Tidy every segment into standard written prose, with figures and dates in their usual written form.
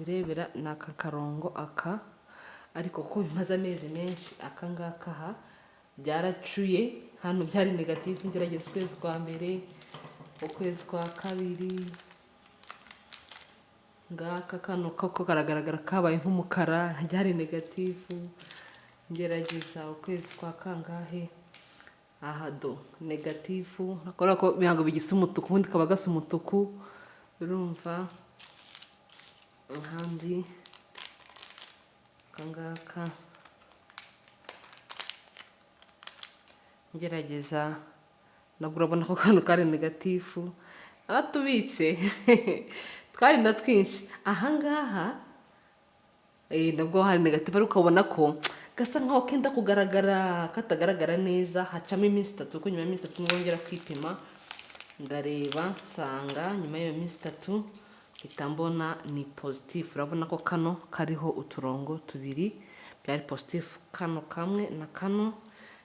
Birebera ni aka karongo aka, ariko kuko bimaze amezi menshi, aka ngaka aha byaracuye. Hano byari négatif. Ngerageza ukwezi kwa mbere, ukwezi kwa kabiri, ngaka kano koko karagaragara, kabaye nk'umukara, byari négatif. Ngerageza ukwezi kwa kangahe? Aha do négatif. Urabona ko ntabwo bigisa umutuku, ubundi kaba gasa umutuku. Urumva ahandi aka ngaka ngerageza, nabwo urabona ko kano kari négatif. Aratubitse, twari na twinshi. Ahangaha nabwo hari négatif, ariko ukabona ko gasa nkaho kenda kugaragara, katagaragara neza. Hacamo iminsi 3, kuko nyuma y'iminsi 3 nibwo kwipima. Ndareba nsanga nyuma y'iyo minsi 3 mpita mbona ni positif. Urabona ko kano kariho uturongo tubiri, byari positif, kano kamwe na kano.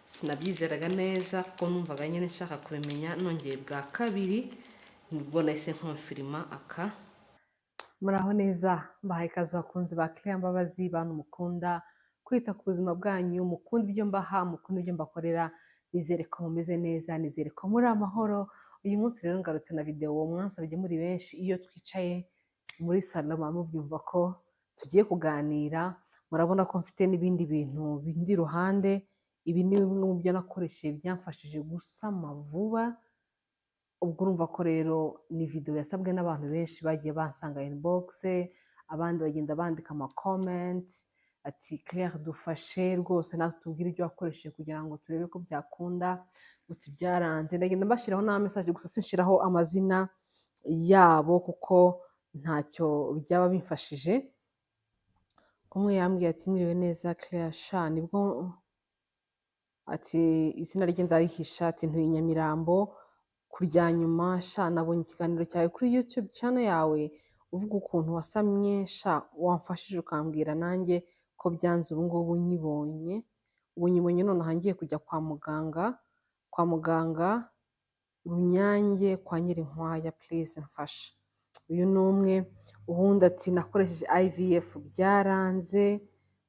Sinabyizeraga neza kuko numvaga nyine nshaka kubimenya. Nongeye bwa kabiri nibwo nahise nkonfirima aka. Muraho neza, mbahaye ikaze bakunzi ba Claire Mbabazi, bantu mukunda kwita ku buzima bwanyu, mukunda ibyo mbaha, mukunda ibyo mbakorera. Nizere ko mumeze neza, nizere ko muri amahoro. Uyu munsi rero ngarutse na videwo mwansabye muri benshi. Iyo twicaye muri salon muba mubyumva ko tugiye kuganira. Murabona ko mfite n'ibindi bintu bindi iruhande. Ibi ni bimwe mu byo nakoresheje byamfashije gusama vuba. Ubwo urumva ko rero ni videwo yasabwe n'abantu benshi bagiye bansanga inbox, abandi bagenda bandika ama comment ati: "Claire, dufashe rwose natwe tubwire ibyo wakoresheje kugira ngo turebe ko byakunda." Uti byaranze. Ndagenda mbashyiraho n'ama message, gusa sinshiraho amazina yabo kuko ntacyo byaba bimfashije. Umwe yambwiye ati: "Mwiriwe neza Claire, sha nibwo," ati izina rye ndarihisha, ati: "Ntuye i Nyamirambo kurya nyuma. Sha nabonye ikiganiro cyawe kuri YouTube channel yawe uvuga ukuntu wasamye. Sha wamfashije ukambwira nanjye ko byanze. Ubu ngubu nyibonye, ubu nyibonye nonaha, ngiye kujya kwa muganga Runyange kwa Nyirinkwaya, please mfasha." Uyu ni umwe. Ubundi ati: "Nakoresheje IVF byaranze,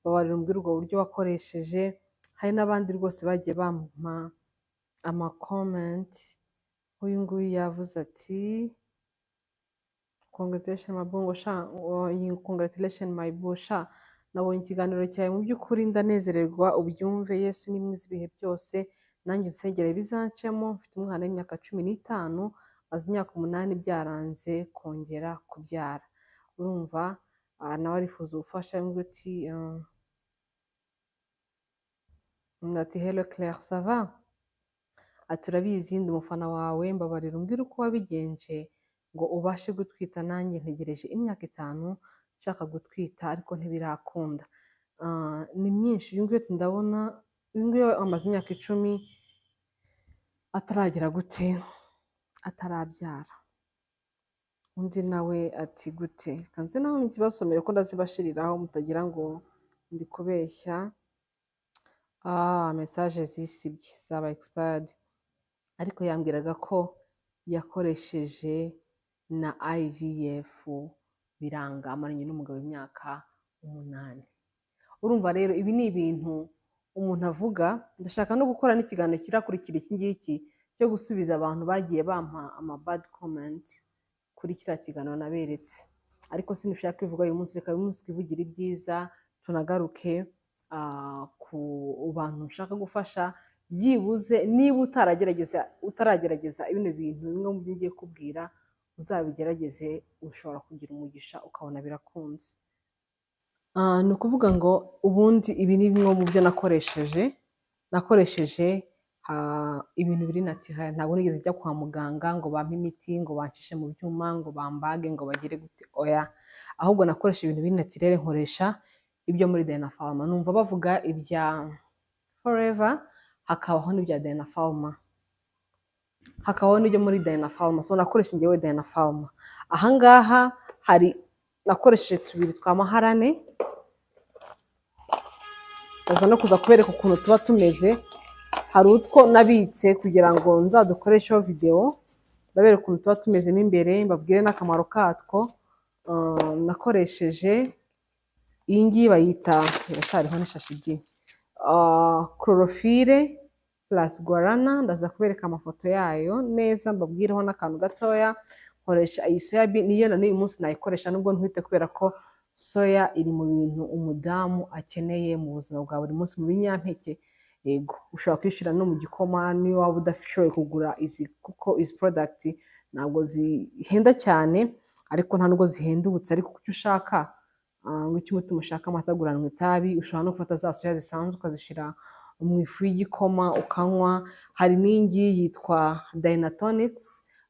babarira umbwire ubwo buryo wakoresheje." Hari n'abandi rwose bagiye bampa ama comment. Uyu nguyu yavuze ati: "Congratulation mabungo sha, congratulation my boo. Sha nabonye ikiganiro cyawe, mu by'ukuri ndanezererwa, ubyumve. Yesu ni mwiza ibihe byose. Nanjye unsengere bizancemo. Mfite umwana w'imyaka 15, maze imyaka 8 byaranze kongera kubyara." Urumva nawe arifuza ubufasha. Uti ati: "Hello Claire, ça va?" Ati: "Urabizi ndi umufana wawe, mbabarira umbwire uko wabigenje ngo ubashe gutwita. Nanjye ntegereje imyaka 5 nshaka gutwita ariko ntibirakunda." Ni myinshi. Uyu nguyu ati ndabona uyu nguyu amaze imyaka 10 ataragera gute, atarabyara. Undi nawe ati gute? Kanze nawe nkibasomere ko ndazibashiriraho, mutagira ngo ndi kubeshya. Message zisibye, zaba expired, ariko yambwiraga ko yakoresheje na IVF biranga, amaranye n'umugabo imyaka 8. Urumva rero ibi ni ibintu umuntu avuga. Ndashaka no gukora n'ikiganiro kirakurikira iki ngiki cyo gusubiza abantu bagiye bampa ama bad comment kuri kiriya kiganiro naberetse, ariko sinishaka kwivuga uyu munsi. Reka uyu munsi twivugire ibyiza, tunagaruke ku bantu nshaka gufasha. Byibuze niba utaragerageza bino bintu, bimwe mu byo ngiye kubwira, uzabigerageze, ushobora kugira umugisha ukabona birakunze. Ni ukuvuga ngo ubundi ibi ni bimwe mu byo nakoresheje. Nakoresheje ibintu biri naturel. Ntabwo nigeze njya kwa muganga ngo bampe imiti, ngo bancishe mu byuma, ngo bambage, ngo bagire gute, oya. Ahubwo nakoresha ibintu biri naturel, nkoresha ibyo muri Dynapharma. Numva bavuga ibya Forever, hakabaho n'ibya Dynapharma, hakabaho n'ibyo muri Dynapharma. So nakoresha njyewe Dynapharma. Ahangaha hari nakoresheje tubiri twa maharane. Ndaza no kuza kubereka ukuntu tuba tumeze. Hari utwo nabitse kugira ngo nzadukoresheho videwo, ndabereka ukuntu tuba tumezemo imbere, mbabwire n'akamaro katwo. Nakoresheje iyi ngiyi bayita, iracyariho n'ishashi di, chlorophylle plus guarana. Ndaza kubereka amafoto yayo neza, mbabwireho n'akantu gatoya. Nkoresha iyi soya bean, niyo na n'uyu munsi nayikoresha nubwo ntwite, kubera ko soya iri mu bintu umudamu akeneye mu buzima bwa buri munsi, mu binyampeke. Yego, ushobora kuyishyira no mu gikoma niyo waba udashoboye kugura izi, kuko izi product ntabwo zihenda cyane, ariko nta nubwo zihendutse. Ariko kucyo ushaka, ngo icyo umutima ushaka amata aguranwa itabi. Ushobora no gufata za soya zisanzwe ukazishyira mu ifu y'igikoma ukanywa. Hari n'iyi ngiyi yitwa Dynatonics,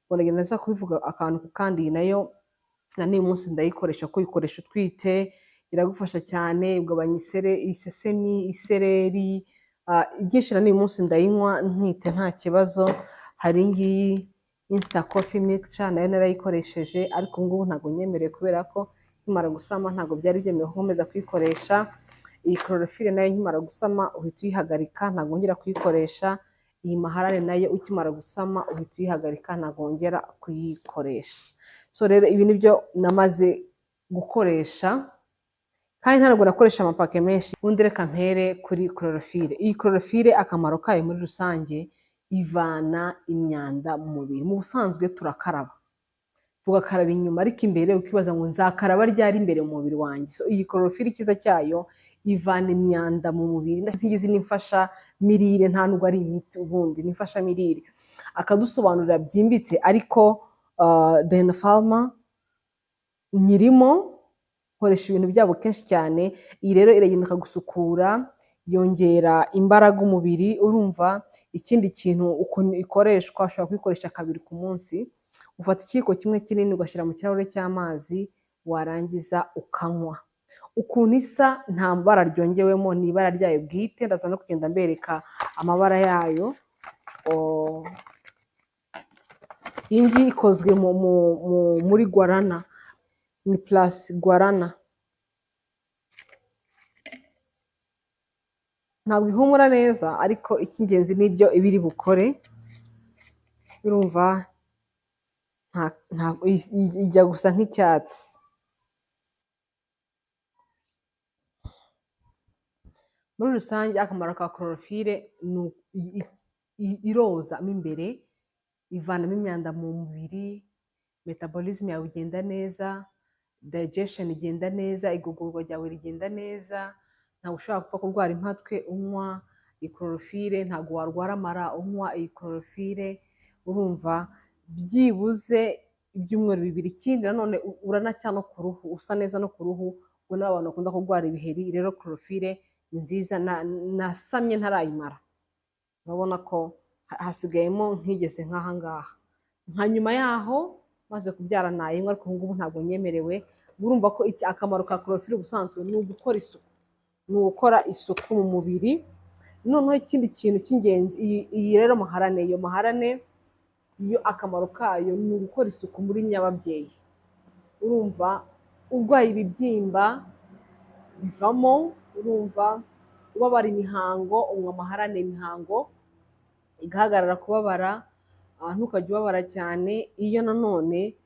ubwo ndagenda nza kubivuga akantu ku kandi. Iyi nayo na n'uyu munsi ndayikoresha, kuko uyikoresha utwite iragufasha cyane, ugabanya isesemi, isereri, ibyinshi. Na n'uyu munsi ndayinywa ntwite nta kibazo. Hari iyi ngiyi Insta Coffee Mixture, nayo narayikoresheje, ariko ubu ngubu ntabwo nyemerewe, kubera ko nkimara gusama ntabwo byari byemewe ko nkomeza kuyikoresha. Iyi chlorophylle nayo nkimara gusama uhita uyihagarika, ntabwo wongera kuyikoresha. Iyi maharane nayo ukimara gusama uhita uyihagarika, ntabwo wongera kuyikoresha. So rero ibi nibyo namaze gukoresha, kandi ntabwo nakoresha amapake menshi. Ubundi reka mpere kuri chlorophylle. Iyi chlorophylle akamaro kayo muri rusange, ivana imyanda mu mubiri. Mu busanzwe turakaraba, tugakaraba inyuma, ariko imbere ukibaza ngo nzakaraba ryari imbere mu mubiri wanjye? So iyi chlorophylle icyiza cyayo, ivana imyanda mu mubiri. Izi ngizi ni imfashamirire, nta nubwo ari imiti, ubundi ni imfashamirire. Akadusobanurira byimbitse, ariko Dynapharma nyirimo, nkoresha ibintu byabo kenshi cyane. Iyi rero iragenda ikagusukura, yongera imbaraga umubiri. Urumva ikindi kintu ukuntu ikoreshwa, ushobora kuyikoresha kabiri ku munsi. Ufata ikiyiko kimwe kinini ugashyira mu kirahure cy'amazi, warangiza ukanywa. Ukuntu isa, nta bara ryongewemo, ni ibara ryayo bwite. Ndaza no kugenda mbereka amabara yayo. Iyi ngiyi ikozwe muri guarana, ni plus guarana. Ntabwo ihumura neza, ariko icy'ingenzi nibyo iba iri bukore. Urumva ijya gusa nk'icyatsi. Muri rusange akamaro ka chlorophylle ni iroza mo imbere, ivanamo imyanda mu mubiri, metabolism yawe igenda neza, digestion igenda neza, igogorwa ryawe rigenda neza. Ntabwo ushobora gupfa kurwara impatwe unywa iyi chlorophylle, ntabwo warwara amara unywa iyi chlorophylle. Urumva byibuze ibyumweru 2. Ikindi nanone uranacya no ku ruhu, usa neza no ku ruhu. Ubwo n'abantu bakunda kurwara ibiheri, rero chlorophylle ni nziza. Nasamye ntarayimara, urabona ko hasigayemo nkigeze nk'aha ngaha. Nka nyuma yaho maze kubyara nayinywa, ariko ubu ngubu ntabwo nyemerewe. Urumva ko akamaro ka chlorophylle ubusanzwe ni ugukora isuku, ni ugukora isuku mu mubiri. Noneho ikindi kintu cy'ingenzi, iyi rero maharane, iyo maharane yo akamaro kayo ni ugukora isuku muri nyababyeyi. Urumva urwaye ibibyimba bivamo, urumva ubabara imihango unywa maharane, imihango igahagarara kubabara, ntukajye ubabara cyane. Iyo nanone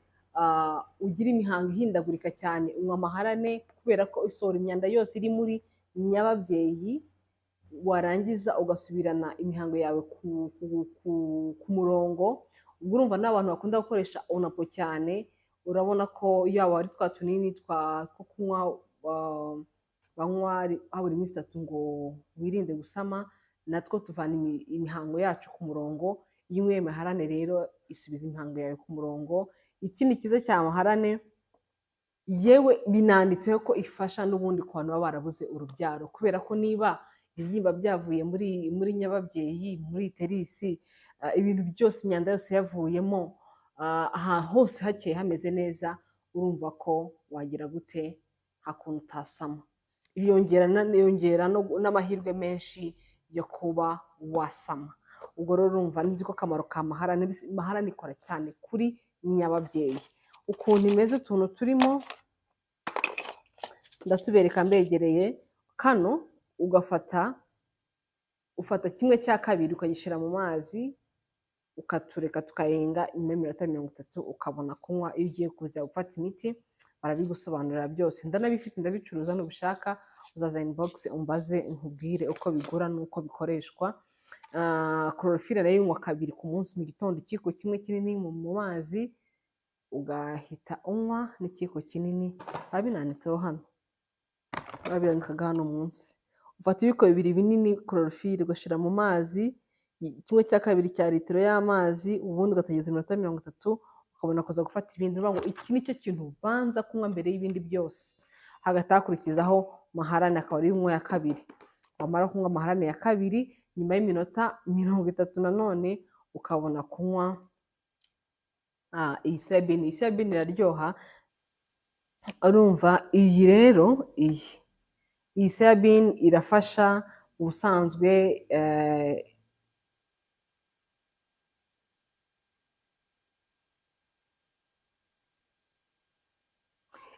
ugira imihango ihindagurika cyane, unywa maharane, kubera ko isohora imyanda yose iri muri nyababyeyi, warangiza ugasubirana imihango yawe ku murongo. Ubwo urumva n'abantu bakunda gukoresha onapo cyane, urabona ko yaba ari twa tunini two kunywa, banywa habura iminsi 3 ngo wirinde gusama, natwo tuvana imihango yacu ku murongo. Iyo unyweye maharane rero isubiza imihango yawe ku murongo. Ikindi cyiza cya maharane, yewe binanditseho ko ifasha n'ubundi ku bantu baba barabuze urubyaro, kubera ko niba ibibyimba byavuye muri nyababyeyi, muri iterisi, ibintu byose, imyanda yose yavuyemo, ahantu hose hakeye hameze neza, urumva ko wagira gute, nta kuntu utasama. Yongera n'amahirwe menshi yo kuba wasama. Ubwo rero urumva nzi ko akamaro ka maharane, maharane ikora cyane kuri nyababyeyi. Ukuntu imeze, utuntu turimo ndatubereka mbegereye. Kano ugafata, ufata 1/2 ukagishyira mu mazi. ukatureka tukayenga, nyuma y'iminota 30 ukabona kunywa. Iyo ugiye kujya gufata imiti barabigusobanurira byose, ndanabifite ndabicuruza, nubishaka uzaza inbox umbaze nkubwire uko bigura n'uko bikoreshwa. Chlorophylle nayo unywa 2 ku munsi, mu gitondo ikiyiko kimwe kinini mu mazi ugahita unywa n'ikiyiko kinini, babinanditseho hano, babirandikaga hano munsi. Ufata ibiyiko 2 binini chlorophylle ugashyira mu mazi, 1/2 cya litiro y'amazi, ubundi ugategereza iminota 30 ukabona kuza gufata ibindi. Urumva ngo iki nicyo kintu ubanza kunywa mbere y'ibindi byose, hagati hakurikizaho maharani, akaba ari unywa ya 2. Wamara kunywa maharani ya 2 nyuma y'iminota 30 nanone ukabona kunywa iyi soyabini. Iyi soyabini iraryoha. Urumva iyi rero, iyi soyabini irafasha ubusanzwe.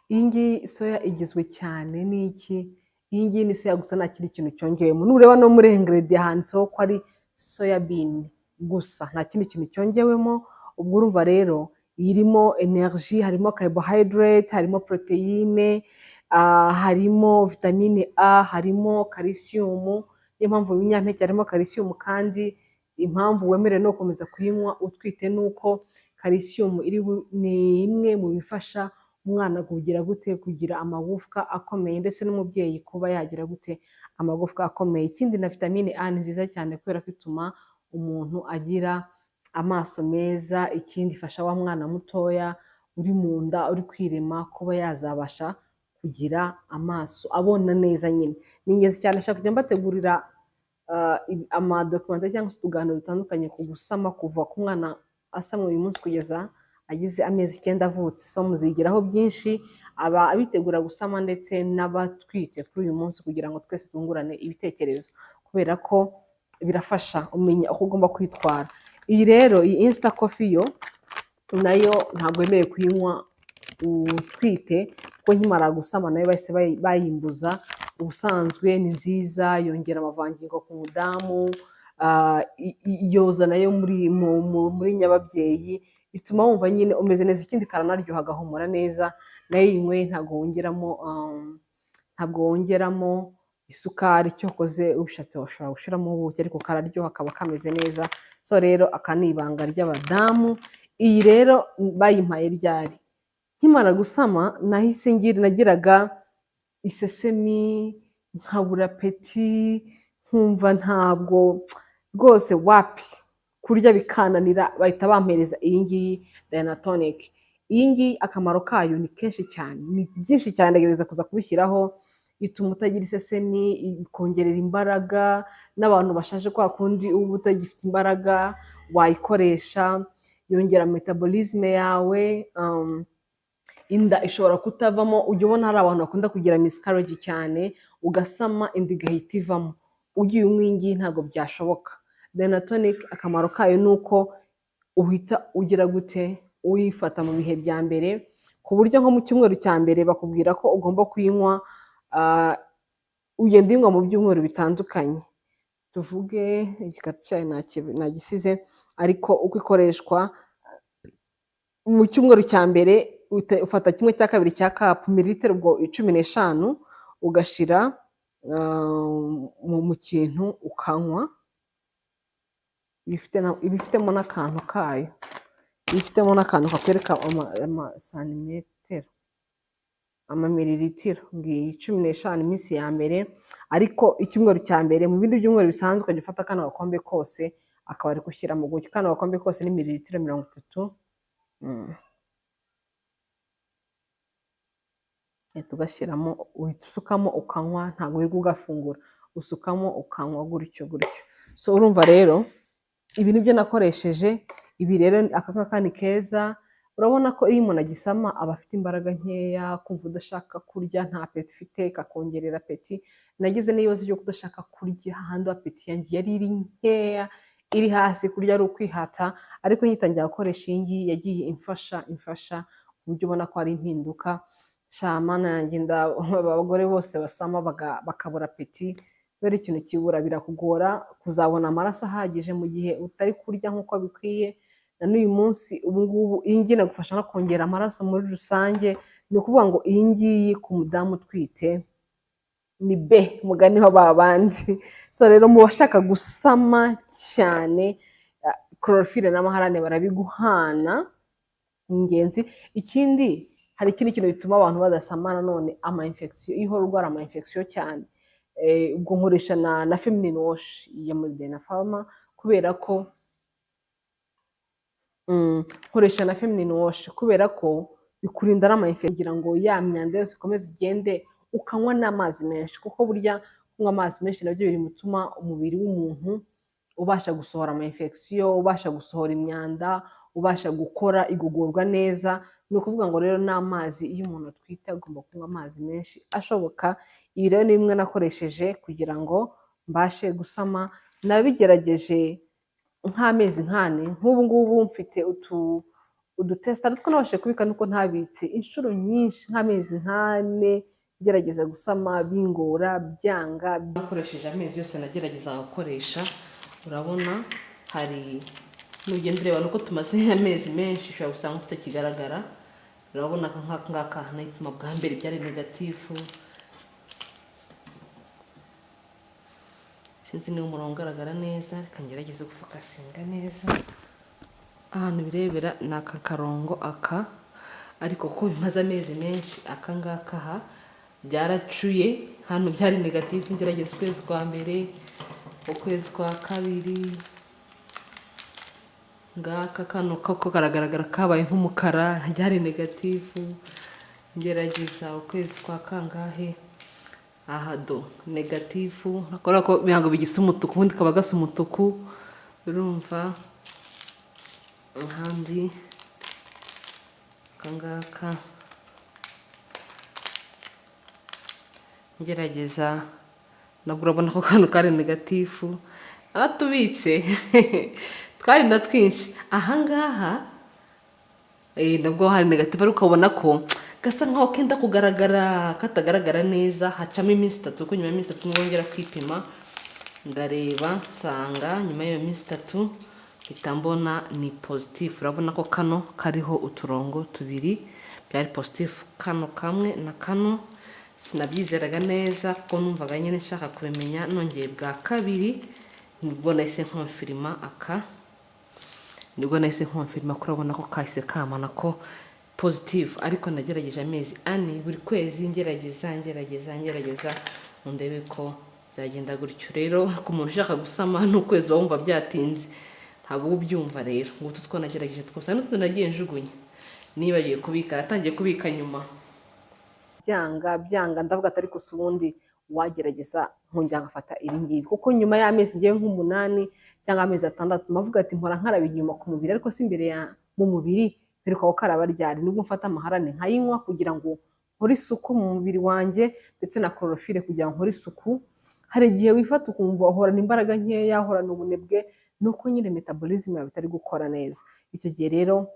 Iyi ngiyi soya igizwe cyane n'iki? Iyi ngiyi ni soya gusa, nta kindi kintu cyongewemo. Nureba no muri ingredient handitseho ko ari soya bean gusa, nta kindi kintu cyongewemo. Ubwo urumva rero irimo energy, harimo carbohydrate, harimo proteine, harimo vitamine A, harimo calcium. Niyo mpamvu mu binyampeke harimo calcium, kandi impamvu wemerewe no gukomeza kuyinywa utwite nuko calcium ni imwe mu bifasha umwana kugira gute, kugira amagufwa akomeye, ndetse n'umubyeyi kuba yagira gute amagufwa akomeye. Ikindi na vitamine A ni nziza cyane kubera ko ituma umuntu agira amaso meza. Ikindi ifasha wa mwana mutoya uri mu nda uri kwirema kuba yazabasha kugira amaso abona neza nyine. Ni ingenzi cyane. Nshaka kujya mbategurira amadokumenta cyangwa se utuganiro dutandukanye ku gusama, kuva ku mwana asamwe uyu munsi kugeza agize amezi 9 avutse. So muzigiraho byinshi, aba abitegura gusama ndetse n'abatwite kuri uyu munsi, kugira ngo twese twungurane ibitekerezo, kubera ko birafasha umenya uko ugomba kwitwara. Iyi rero, iyi Insta Coffee yo nayo ntabwo wemerewe kuyinywa utwite, kuko nkimara gusama nayo bahise bayimbuza. Ubusanzwe ni nziza, yongera amavangingo ku mudamu, yoza nayo muri nyababyeyi, ituma wumva nyine umeze neza. Ikindi karanaryoha, gahumura neza. Nayo yinyweye ntabwo wongeramo isukari, cyokoze ubishatse washobora gushiramo ubuki, ariko kararyoha kaba kameze neza. So rero aka ni ibanga ry'abadamu. Iyi rero bayimpaye ryari? Nkimara gusama nahise nagiraga isesemi, nkabura appétit, nkumva ntabwo rwose wapi, kurya bikananira, bahita bampereza iyi ngiyi Dynatonic. Iyi ngiyi akamaro kayo ni kenshi cyane, ni byinshi cyane, ndagerageza kuza kubishyiraho. Ituma utagira isesemi, ikongerera imbaraga, n'abantu bashaje kwa kundi uba utagifite imbaraga wayikoresha, yongera metabolisme yawe, inda ishobora kutavamo. Ujya ubona hari abantu bakunda kugira miscarriage cyane, ugasama inda igahita ivamo. Ugiye unywa iyi ngiyi ntabwo byashoboka. Dynatonic akamaro kayo ni uko uhita ugira gute, uyifata mu bihe bya mbere, ku buryo nko mu cyumweru cya mbere bakubwira ko ugomba kuyinywa, ugenda uyinywa mu byumweru bitandukanye. Tuvuge igikatu cyayo nagisize, ariko uko ikoreshwa mu cyumweru cya mbere, ufata 1/2 cya cup, mililitiro ubwo 15, ugashira mu kintu ukanywa. Ibifitemo n'akantu kayo, ibifitemo n'akantu kakwereka amasantimetero, amamililitiro. Ngiyi 15 iminsi ya mbere, ariko icyumweru cya mbere. Mu bindi byumweru bisanzwe ukajya ufata kano gakombe kose, akaba ari gushyiramo gutya. Kano gakombe kose ni mililitiro 30. Uhita ugashyiramo, uhita usukamo ukanywa, ntabwo wirirwa ugafungura, usukamo ukanywa gutyo gutyo. So urumva rero ibi nibyo nakoresheje. Ibi rero aka ngaka ni keza. Urabona ko iyo umuntu agisama aba afite imbaraga nkeya, kumva udashaka kurya, nta appétit ufite, kakongerera appétit. Nagize n'ibibazo byo kudashaka kurya, hahandi appétit yanjye yari iri nkeya, iri hasi, kurya ari ukwihata. Ariko ngitangira gukoresha iyi ngiyi yagiye imfasha imfasha ku buryo ubona ko hari impinduka. Sha Mana yanjye, abagore bose basama bakabura appétit, Rero ikintu kibura birakugora kuzabona amaraso ahagije mu gihe utari kurya nk'uko bikwiye. Na n'uyu munsi ubu ngubu iyi ngiyi inagufasha no kongera amaraso muri rusange. Ni ukuvuga ngo iyi ngiyi ku mudamu utwite ni be mugani wa ba bandi. So rero mu bashaka gusama cyane, chlorophylle n'amaharane barabiguhana, ni ingenzi. Ikindi, hari ikindi kintu gituma abantu badasama nanone, ama infection. Iyo uhora urwara ama infection cyane, ubwo nkoresha na feminine wash ya muri Dynapharma, kubera ko nkoresha na feminine wash kubera ko bikurinda n'ama infection, kugira ngo ya myanda yose ikomeze igende, ukanywa n'amazi menshi, kuko burya kunywa amazi menshi nabyo biri mu bituma umubiri w'umuntu ubasha gusohora ama infection, ubasha gusohora imyanda, ubasha gukora igogorwa neza. Ni ukuvuga ngo rero n'amazi, iyo umuntu atwite agomba kunywa amazi menshi ashoboka. Ibi rero ni bimwe nakoresheje kugira ngo mbashe gusama. Nabigerageje nk'amezi nk'ane. Nk'ubu ngubu mfite utu udutesita two nabashije kubika, nuko ntabitse inshuro nyinshi, nk'amezi nk'ane ngerageza gusama, bingora, byanga. Nakoresheje amezi yose nagerageza gukoresha. Urabona hari nugenda ureba nuko tumaze amezi menshi, ushobora gusanga tutakigaragara. Urabona ko nk'aka ngaka nayipima bwa mbere byari négatif. Sinzi niba umurongo ugaragara neza, reka ngerageze gufocusinga neza. Ahantu birebera ni aka karongo aka, ariko kuko bimaze amezi menshi, aka ngaka aha byaracuye. Hano byari négatif, ngerageza ukwezi kwa mbere, ukwezi kwa kabiri, ngaka kano koko karagaragara kabaye nk'umukara, byari négatif. Ngerageza ukwezi kwa kangahe, aha do négatif. Urabona ko ntabwo bigisa umutuku, ubundi kaba gasa umutuku. Urumva ahandi aka ngaka ngerageza, nabwo urabona ko kano kari négatif. Aratubitse twari na twinshi ahangaha, nabwo hari négatif, ariko ukabona ko gasa nkaho kenda kugaragara, katagaragara neza. Hacamo iminsi 3, kuko nyuma y'iminsi 3 nibwo ngera kwipima. Ndareba nsanga nyuma y'iyo minsi 3 mpita mbona ni positif. Urabona ko kano kariho uturongo tubiri, byari positif, kano kamwe na kano. Sinabyizeraga neza kuko numvaga nyine nshaka kubimenya. Nongeye bwa kabiri nibwo nahise nconfirma aka, nibwo nahise nconfirma ko urabona ko kahise kamana ko positive. Ariko nagerageje amezi 4, buri kwezi ngerageza, ngerageza, ngerageza ngo ndebe ko byagenda gutyo. Rero ku muntu ushaka gusama, n'ukwezi uba wumva byatinze, ntabwo uba ubyumva. Rero ngutu two nagerageje twose, hari n'utundi nagiye njugunya, nibagiwe kubika, natangiye kubika nyuma. Byanga byanga, ndavuga ati ariko si ubundi wagerageza nkongera ngafata iri ngiri, kuko nyuma y'amezi ngewe nk'umunani cyangwa amezi 6, mpavuga ati mpora nkaraba inyuma ku mubiri, ariko si imbere ya mu mubiri mperuka gukaraba ryari? Nibwo mfata amaharane nkayinywa kugira ngo nkore isuku mu mubiri wanjye, ndetse na chlorophylle kugira ngo nkore isuku. Hari igihe wifata ukumva uhorana imbaraga nkeya, uhorana ubunebwe, nuko nyine metabolism yawe itari gukora neza. Icyo gihe rero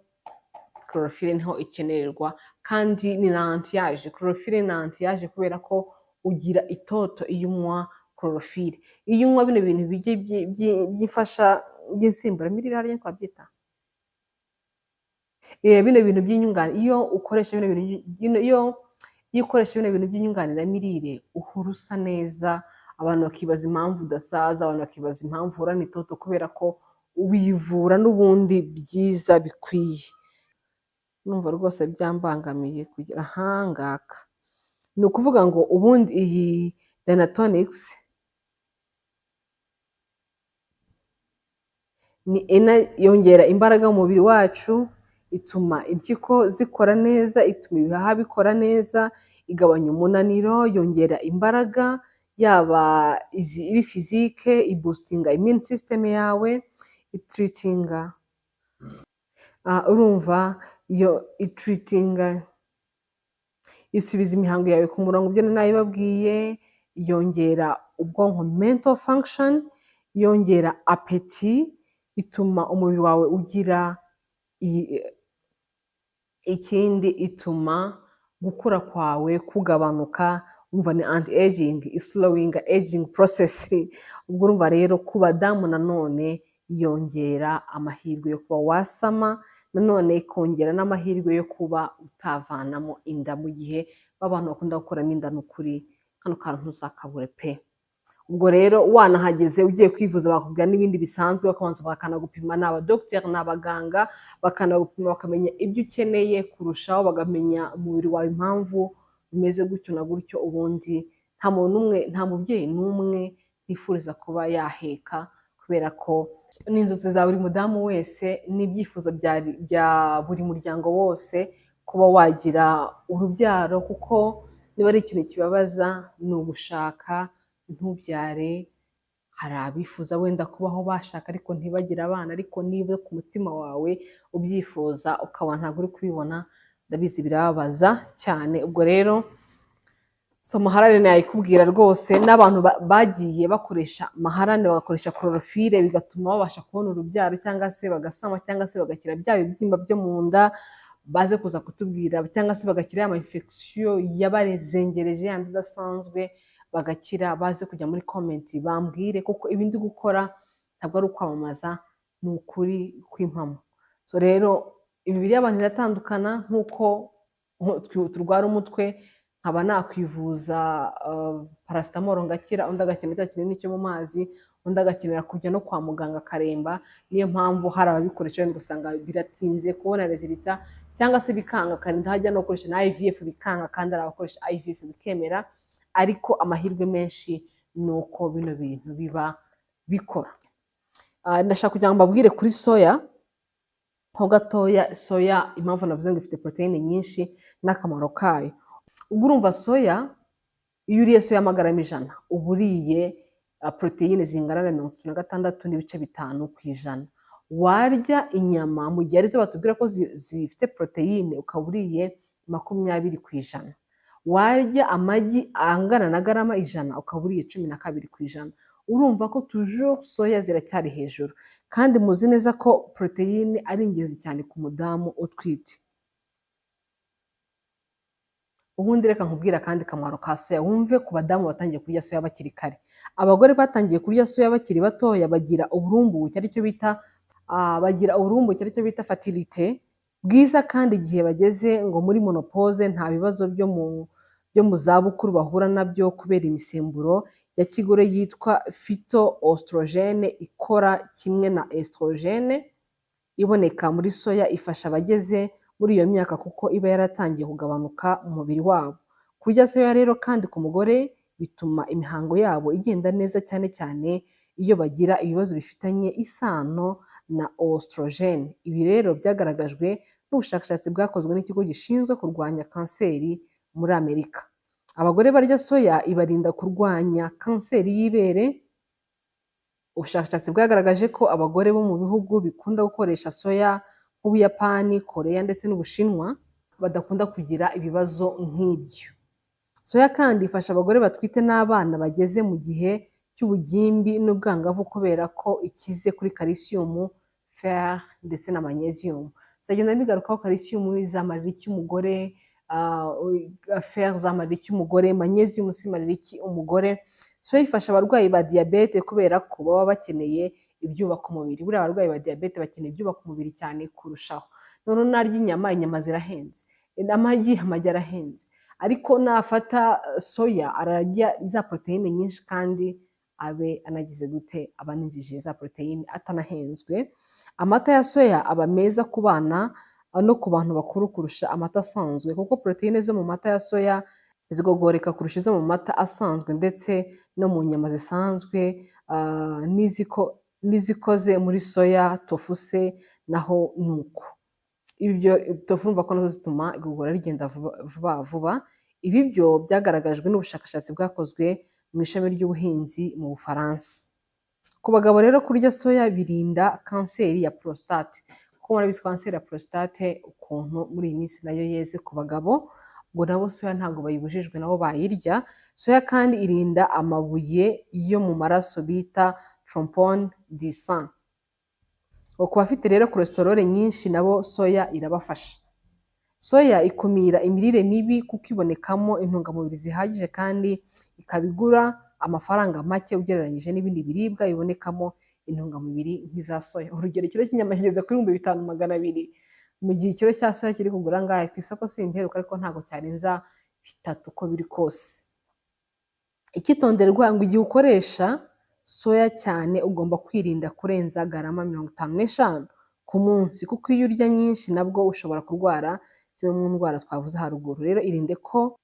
chlorophylle niho ikenerwa, kandi ni na anti-âge. Chlorophylle ni anti-âge kubera ko ugira itoto iyo unywa chlorophylle. Iyo unywa bino bintu byifasha by'insimburamirire, hariya twabyita bino bintu by'inyunganire, iyo ukoresha bino bintu by'inyunganiramirire uhora usa neza. Abantu bakibaza impamvu udasaza, abantu bakibaza impamvu uhorana itoto, kubera ko wivura n'ubundi byiza bikwiye. Numva rwose byambangamiye kugira ahangaka. Ni ukuvuga ngo ubundi iyi Dynatonics ni yongera imbaraga mu mubiri wacu, ituma impyiko zikora neza, ituma ibihaha bikora neza, igabanya umunaniro, yongera imbaraga, yaba iri physique, iboostinga immune system yawe, itreatinga, urumva iyo itreatinga, isubiza imihango yawe ku murongo, ibyo nabibabwiye, yongera ubwonko, mental function, yongera appétit, ituma umubiri wawe ugira ikindi, ituma gukura kwawe kugabanuka. Umva, ni anti aging, islowing aging process. Ubwo urumva rero ku badamu nanone yongera amahirwe yo kuba wasama, nanone ikongera n'amahirwe yo kuba utavanamo inda mu gihe b'abantu bakunda gukuramo inda. Ni ukuri kano kantu ntuzakabure pe. Ubwo rero wanahageze ugiye kwivuza, bakubwira n'ibindi bisanzwe, bakabanza bakanagupima. Ni abadogiteri, ni abaganga, bakanagupima bakamenya ibyo ukeneye kurushaho, bakamenya umubiri wawe impamvu bimeze gutyo na gutyo. Ubundi nta muntu n'umwe, nta mubyeyi n'umwe ntifuriza kuba yaheka, kubera ko ni inzozi za buri mudamu wese n'ibyifuzo bya buri muryango wose kuba wagira urubyaro, kuko niba ari ikintu kibabaza ni ugushaka ntubyare. Hari abifuza wenda kubaho bashaka ariko ntibagire abana, ariko niba ku mutima wawe ubyifuza ukaba ntabwo uri kubibona, ndabizi birababaza cyane. Ubwo rero so maharane nayikubwira rwose, n'abantu bagiye bakoresha maharane, bagakoresha chlorophylle, bigatuma babasha kubona urubyaro cyangwa se bagasama cyangwa se bagakira bya bibyimba byo mu nda, baze kuza kutubwira, cyangwa se bagakira ya ma infection yabazengereje yandi adasanzwe bagakira, baze kujya muri comment bambwire, kuko ibi ndi gukora ntabwo ari ukwamamaza, ni ukuri kw'impamo. So rero imibiri y'abantu iratandukana, nk'uko turwara umutwe, nkaba nakwivuza paracetamol ngakira, undi agakenera cya kinini cyo mu mazi, undi agakenera kujya no kwa muganga akaremba. Niyo mpamvu hari ababikoresha wenda ugasanga biratinze kubona résultat, cyangwa se bikanga, akarinda hajya no gukoresha na IVF bikanga, kandi hari abakoresha IVF bikemera. Ariko amahirwe menshi ni uko bino bintu biba bikora. Ndashaka kugira ngo mbabwire kuri soya ho gatoya. Soya, impamvu navuze ngo ifite poroteyine nyinshi n'akamaro kayo. Ubwo urumva soya, iyo uriye soya amagarama 100, uba uriye poroteyine zingana na 36.5%. Warya inyama, mu gihe arizo batubwira ko zifite poroteyine, ukaba uriye 20%. Warya amagi angana na garama 100, ukaba uriye 12%. Urumva ko toujours soya ziracyari hejuru, kandi muzi neza ko poroteyine ari ingenzi cyane ku mudamu utwite. Ubundi reka nkubwire akandi kamaro ka soya, wumve ku badamu batangiye kurya soya bakiri kare. Abagore batangiye kurya soya bakiri batoya bagira uburumbuke, aricyo bita bagira uburumbuke, aricyo bita fertilité bwiza, kandi igihe bageze ngo muri ménopause nta bibazo byo mu zabukuru bahura nabyo, kubera imisemburo ya kigore yitwa phytoestrogène ikora kimwe na estrogène iboneka muri soya, ifasha abageze muri iyo myaka kuko iba yaratangiye kugabanuka mu mubiri wabo. Kurya soya rero kandi ku mugore bituma imihango yabo igenda neza, cyane cyane iyo bagira ibibazo bifitanye isano na oestrogène. Ibi rero byagaragajwe n'ubushakashatsi bwakozwe n'ikigo gishinzwe kurwanya kanseri muri Amerika. Abagore barya soya ibarinda kurwanya kanseri y'ibere. Ubushakashatsi bwagaragaje ko abagore bo mu bihugu bikunda gukoresha soya nk'Ubuyapani, Koreya ndetse n'Ubushinwa badakunda kugira ibibazo nk'ibyo. Soya kandi ifasha abagore batwite n'abana bageze mu gihe cy'ubugimbi n'ubwangavu, kubera ko ikize kuri calcium, fer ndetse na magnesium. Nzagenda mbigarukaho: calcium izamarira iki umugore, fer zamarira iki umugore, magnesium imarira iki umugore? Soya ifasha abarwayi ba diyabete kubera ko baba bakeneye ibyubaka umubiri. Buriya abarwayi ba diyabete bakeneye ibyubaka umubiri cyane kurushaho. Noneho narya inyama, inyama zirahenze, amagi, amagi arahenze, ariko nafata soya ararya za poroteyine nyinshi kandi abe anagize gute, aba aninjije za poroteyine atanahenzwe. Amata ya soya aba meza ku bana no ku bantu bakuru kurusha amata asanzwe, kuko poroteyine zo mu mata ya soya zigogoreka kurusha izo mu mata asanzwe ndetse no mu nyama zisanzwe n'izikoze muri soya, tofu se naho ni uko. Ibyo tofu urumva ko nazo zituma igogora rigenda vuba vuba. Ibi byo byagaragajwe n'ubushakashatsi bwakozwe mu ishami ry'ubuhinzi mu Bufaransa. Ku bagabo rero, kurya soya birinda kanseri ya prostate, kuko murabizi kanseri ya prostate ukuntu muri iyi minsi nayo yeze ku bagabo. Ngo nabo soya ntabwo bayibujijwe, nabo bayirya. Soya kandi irinda amabuye yo mu maraso bita trombine du sang. Ku bafite rero cholesterol nyinshi nabo soya irabafasha. Soya ikumira imirire mibi kuko ibonekamo intungamubiri zihagije kandi ikaba igura amafaranga make ugereranyije n'ibindi biribwa bibonekamo intungamubiri nk'iza soya. Urugero, ikiro cy'inyama kigeze kuri 5200, mu gihe ikiro cya soya kiri kugura angahe? Ku isoko simperuka, ariko ntabwo cyarenza 3 uko biri kose. Icyitonderwa ngo igihe ukoresha soya cyane ugomba kwirinda kurenza garama 55 ku munsi, kuko iyo urya nyinshi nabwo ushobora kurwara zimwe mu ndwara twavuze haruguru. Rero irinde ko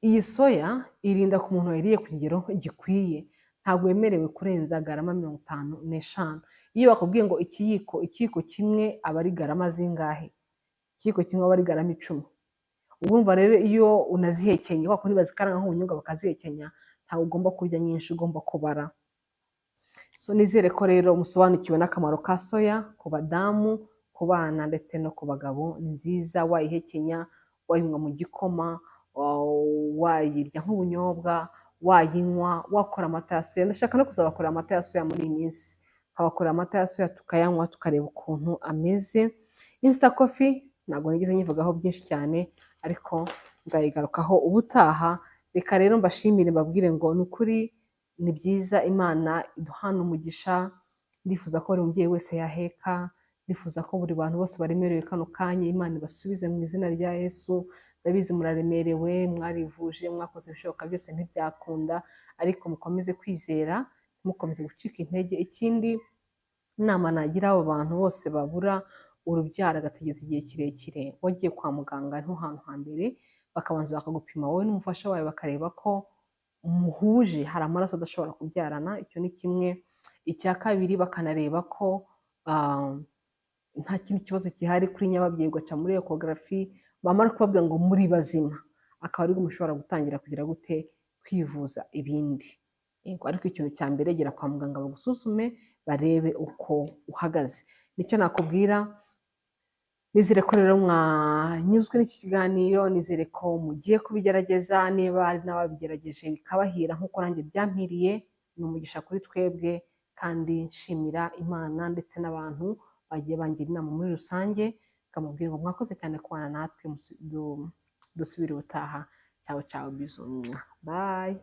iyi soya irinda ku muntu wayiriye ku kigero gikwiye, ntabwo wemerewe kurenza garama 55. Iyo bakubwiye ngo ikiyiko kimwe aba ari garama zingahe? Ikiyiko kimwe aba ari garama 10. Urumva rero iyo unazihekenye, kwa kundi bazikaranga nk'ubunyobwa bakazihekenya, ntabwo ugomba kurya nyinshi, ugomba kubara. So nizere ko rero musobanukiwe n'akamaro ka soya ku badamu, ku bana ndetse no ku bagabo. Ni nziza, wayihekenya, wayinywa mu gikoma, wayirya nk'ubunyobwa, wayinywa, wakora amata ya soya. Ndashaka no kuzabakorera amata ya soya muri iyi minsi, nkabakorera amata ya soya tukayanywa tukareba ukuntu ameze. Insta Coffee ntabwo nigeze nyivugaho byinshi cyane, ariko nzayigarukaho ubutaha. Reka rero mbashimire, mbabwire ngo ni ukuri ni byiza, Imana iduhana umugisha. Ndifuza ko buri mubyeyi wese yaheka, ndifuza ko buri bantu bose baremerewe kano kanya Imana ibasubize mu izina rya Yesu. Ndabizi muraremerewe, mwarivuje, mwakoze ibishoboka byose ntibyakunda, ariko mukomeze kwizera, ntimukomeze gucika intege. Ikindi inama nagira abo bantu bose babura urubyaro agategereza igihe kirekire, wagiye kwa muganga niho hantu hambere bakabanza bakagupima wowe n'umufasha wawe, bakareba ko muhuje, hari amaraso adashobora kubyarana, icyo ni kimwe. Icya kabiri bakanareba ko nta kindi kibazo gihari kuri nyababyeyi, ugaca muri échographie, bamara kubabwira ngo muri bazima, akaba aribwo mushobora gutangira kugira gute, kwivuza ibindi. Yego, ariko ikintu cya mbere, gera kwa muganga bagusuzume barebe uko uhagaze. Nicyo nakubwira. Nizere ko rero mwanyuzwe n'iki kiganiro, nizere ko mugiye kubigerageza, niba hari n'ababigerageje bikabahira nk'uko nanjye byampiriye, ni umugisha kuri twebwe, kandi nshimira Imana ndetse n'abantu bagiye bangira inama muri rusange. Nkamubwira ngo mwakoze cyane kubana natwe, dusubire ubutaha. Ciao ciao, bisous, bye.